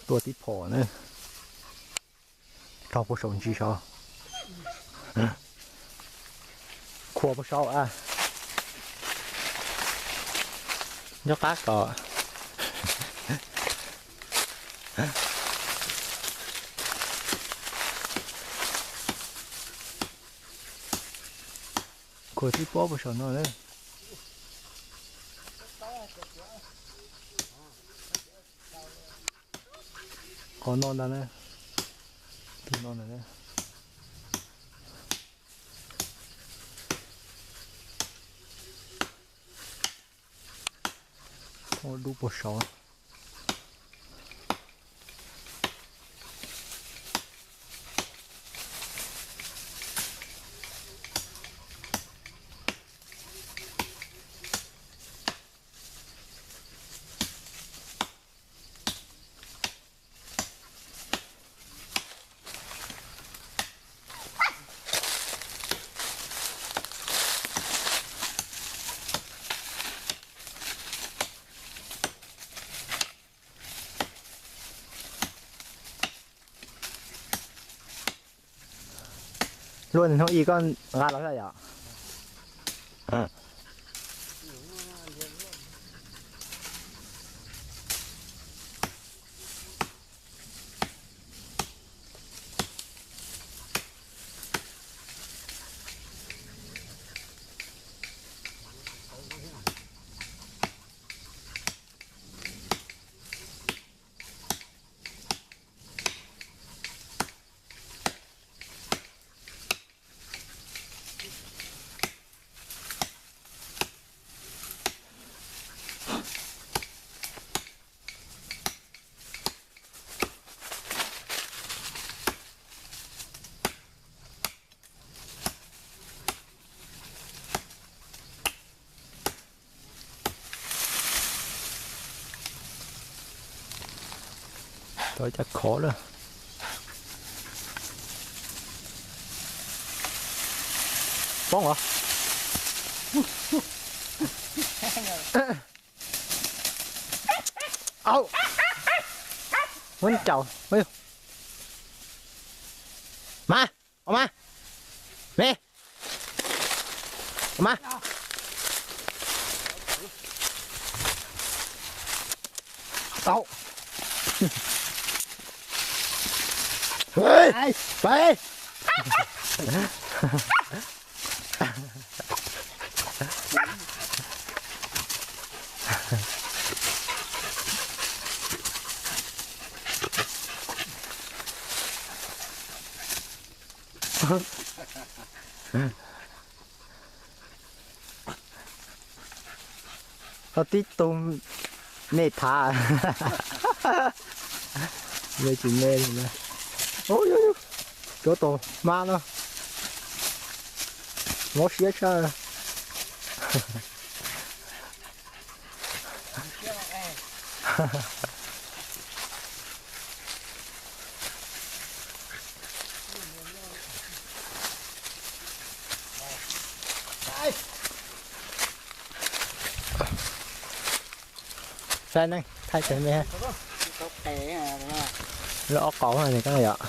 Tua tib phom na. Rau puag saum ntsis saud. Khuam puag saud a. Nco qab kom khuam tib pob puag saum no na. Qhov no ntag na. Tus no ntag na. Dub puag saud. Luaj hnub ib koj nqa los thiab yom? Tau ib caj khov lawm. Poob os. Au. Muab caum. Mas, au mas. Me. Au mas. Au. Pais. Tau tib tug me thav. Me tsis me li na. Cuab tau hmab no. Mob siab tshaj. Saib neej thaij teg me. Lub ob qau no koj yom.